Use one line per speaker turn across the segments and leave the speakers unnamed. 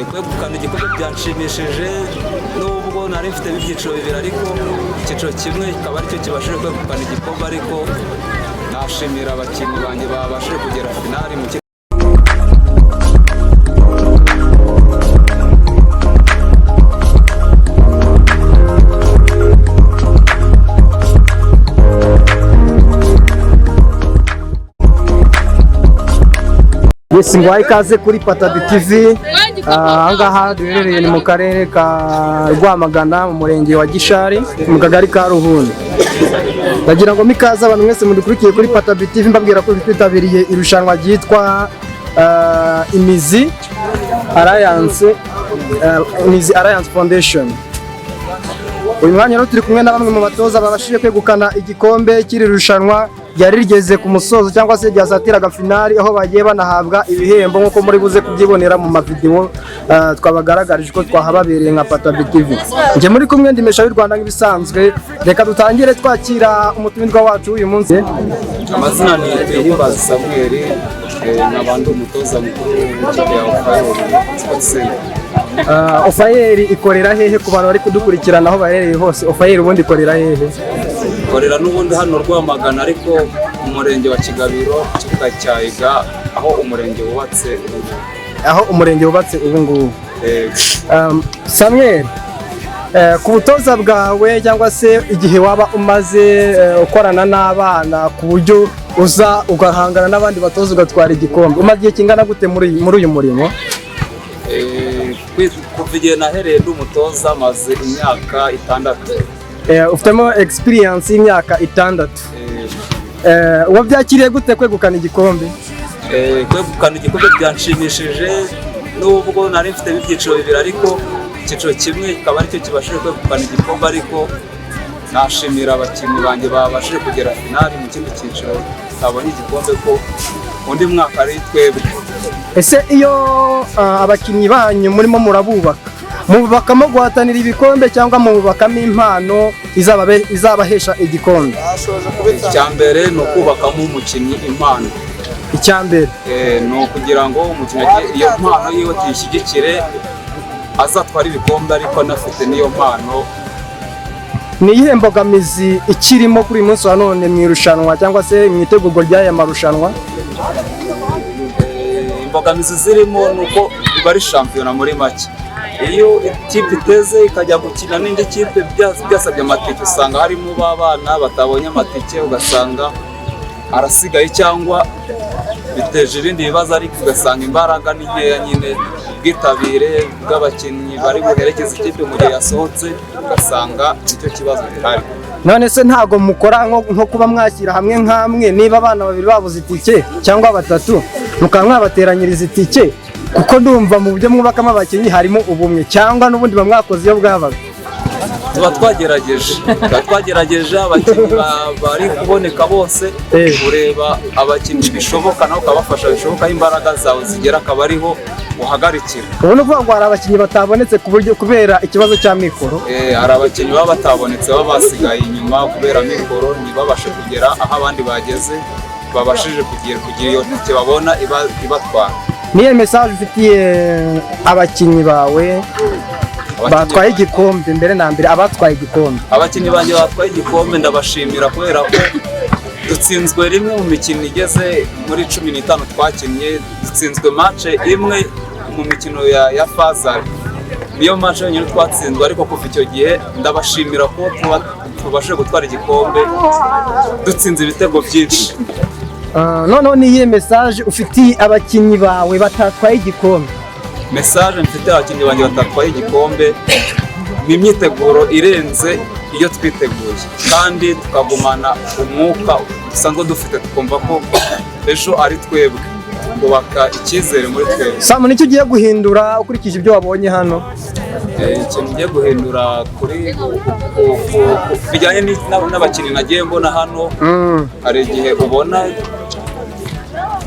Kwegukana igikombe byanshimishije, nubwo nari mfite ibyiciro bibiri, ariko icyiciro kimwe kikaba aricyo kibashije kwegukana igikombe, ariko nashimira abakinnyi banjye babashije kugera finali mu
Yes, nguhaye ikaze kuri Patabi TV. Ahangaha duherereye ni mu karere ka Rwamagana, mu murenge wa Gishari, mu kagari ka Ruhunda. Ndagira ngo mikaze abantu mwese mudukurikiye kuri Patabi TV, mbabwira ko twitabiriye irushanwa ryitwa Imizi Alliance, Imizi Alliance Foundation. Uyu mwanya rero turi kumwe na bamwe mu batoza babashije kwegukana igikombe cy'iri rushanwa ryari rigeze ku musozo, cyangwa se ryasatiraga finali, aho bagiye banahabwa ibihembo nk'uko muri buze kubyibonera mu mavidewo twabagaragarije ko twahababereye nka Patabi TV. Njye muri kumwe ndimesha y'u Rwanda nk'ibisanzwe. Reka dutangire twakira umutumirwa wacu uyu munsi.
Amazina ni Tuyihimbaze Samuel, nkaba ndi umutoza mukuru w'ikipe ya Ofayeri Sports Center.
Ofayeri ikorera hehe ku bantu bari kudukurikirana aho baherereye hose? Ofayeri ubundi ikorera hehe?
Ikorera n'ubundi hano Rwamagana, ariko mu murenge wa Kigabiro, ikibuga cya Iga, aho umurenge wubatse ubu.
Aho umurenge wubatse ubu ngubu. Samuel, ku butoza bwawe cyangwa se igihe waba umaze ukorana n'abana ku buryo uza ugahangana n'abandi batoza ugatwara igikombe, umaze igihe kingana gute muri uyu murimo?
Kuva igihe nahereye ndi umutoza, maze imyaka 6.
Ufitemo experience y'imyaka 6. Wabyakiriye gute kwegukana igikombe?
Kwegukana igikombe byanshimishije, nubwo nari mfite ibyiciro bibiri, ariko icyiciro kimwe kikaba aricyo kibashije kwegukana igikombe, ariko nashimira abakinnyi banjye babashije kugera finali mu kindi cyiciro batabonye igikombe, ko undi mwaka ari twebwe.
Ese iyo abakinnyi banyu murimo murabubaka, mububakamo guhatanira ibikombe cyangwa mububakamo impano izabahesha igikombe?
Icya mbere ni ukubakamo umukinnyi impano.
Icya mbere
Ni ukugira ngo umukinnyi iyo mpano yiwe tuyishyigikire, azatwara ibikombe ariko anafite n'iyo mpano.
Ni iyihe mbogamizi ikirimo kuri uyu munsi wa none mu irushanwa cyangwa se mu itegurwa ry'aya marushanwa?
Imbogamizi zirimo ni uko biba ari shampiyona muri make. Iyo ikipe iteze ikajya gukina n'indi kipe byasabye amatike, usanga harimo b'abana batabonye amatike, ugasanga arasigaye cyangwa biteje ibindi bibazo, ariko ugasanga imbaraga ni nkeya nyine, ubwitabire bw'abakinnyi bari buherekeze ikipe mu gihe yasohotse, ugasanga nicyo kibazo gihari.
None se ntago mukora nko kuba mwashyira hamwe nk'amwe, niba abana babiri babuze itike cyangwa batatu, mukaba mwabateranyiriza itike? Kuko ndumva mu buryo mwubakamo abakinnyi harimo ubumwe, cyangwa n'ubundi mwakoze iyo bwabaga?
Tuba twagerageje abakinnyi bari kuboneka bose, ureba abakinnyi bishoboka nawe ukabafasha bishoboka, aho imbaraga zawe zigera akaba ariho uhagarikira.
Ubu ni ukuvuga ngo hari abakinnyi batabonetse ku buryo kubera ikibazo cya mikoro?
Hari abakinnyi baba batabonetse, baba basigaye inyuma kubera mikoro, ntibabashe kugera aho abandi bageze, babashije kugira iyo tike babona ibatwara.
Niyo message ufitiye abakinnyi bawe batwaye igikombe, mbere na mbere abatwaye igikombe?
Abakinnyi banjye batwaye igikombe ndabashimira, kubera ko dutsinzwe rimwe mu mikino igeze muri 15 twakinnye, dutsinzwe match imwe mu mikino ya fazari, niyo match yonyine twatsinzwe. Ariko kuva icyo gihe ndabashimira ko tubashije gutwara igikombe dutsinze ibitego byinshi.
Noneho ni iyihe message ufitiye abakinnyi bawe batatwaye igikombe?
Message mfite abakinnyi banjye batatwaye igikombe ni imyiteguro irenze iyo twiteguye, kandi tukagumana umwuka dusanzwe dufite, tukumva ko ejo ari twebwe, tukubaka icyizere muri twebwe.
Samu, nicyo ugiye guhindura ukurikije ibyo wabonye hano?
Ikintu ngiye guhindura kuri bijyanye n'abakinnyi nagiye mbona hano, hari igihe ubona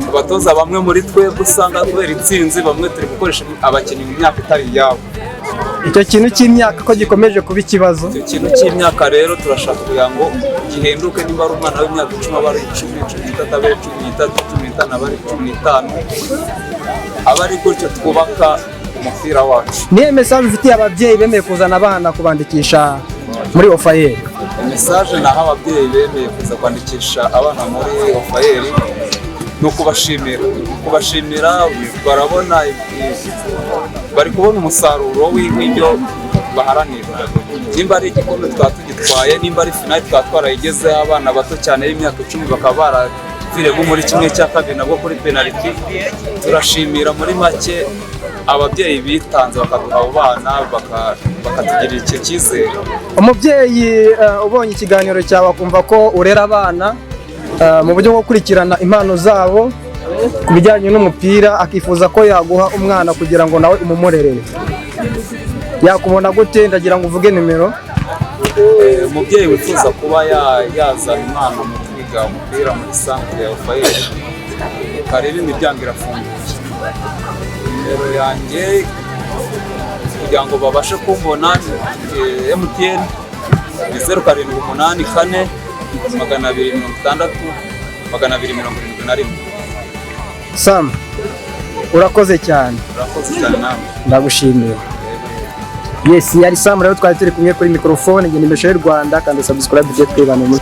abatoza bamwe muri twebwe usanga kubera intsinzi bamwe turi gukoresha abakinnyi mu myaka itari iyabo.
Icyo kintu cy'imyaka ko gikomeje kuba ikibazo?
Icyo kintu cy'imyaka rero turashaka kugira ngo gihinduke. Niba ari umwana w'imyaka 10 aba ari 10, 13 aba ari 13, 15 aba ari 15, aba ari gutyo twubaka. Umupira wacu.
Niyo message ufitiye ababyeyi bemeye kuzana abana kubandikisha muri Ofayeri?
Message naho ababyeyi bemeye kuza kwandikisha abana muri Ofayeri ni ukubashimira, kubashimira. Barabona, bari kubona umusaruro w'ibyo baharanira. Nimba ari igikombe twaba tugitwaye, nimba ari finale twaba twarayigezeho, abana bato cyane b'imyaka 10 bakaba baraviremo muri 1/2 nabwo kuri penaliti. Turashimira muri make ababyeyi bitanze bakaduha abo bana, bakatugirira icyo cyizere.
Umubyeyi ubonye ikiganiro cyawe akumva ko urera abana mu buryo bwo gukurikirana impano zabo ku bijyanye n'umupira, akifuza ko yaguha umwana kugira ngo nawe umumurerere, yakubona gute? Ndagira ngo uvuge nimero.
Umubyeyi wifuza kuba yazana umwana mu kwiga umupira muri centre ya Ofayeri, kareba, imiryango irafunguye. Nimero yanjye kugira ngo babashe kumbona, MTN, ni 0784 260 271.
Sam, urakoze cyane.
Urakoze cyane nawe.
Ndagushimiye. Yes, yari Sam rero twari turi kumwe kuri mikorofone. Ngenda imbere y'u Rwanda, kandi subscribe, tujye twibana muri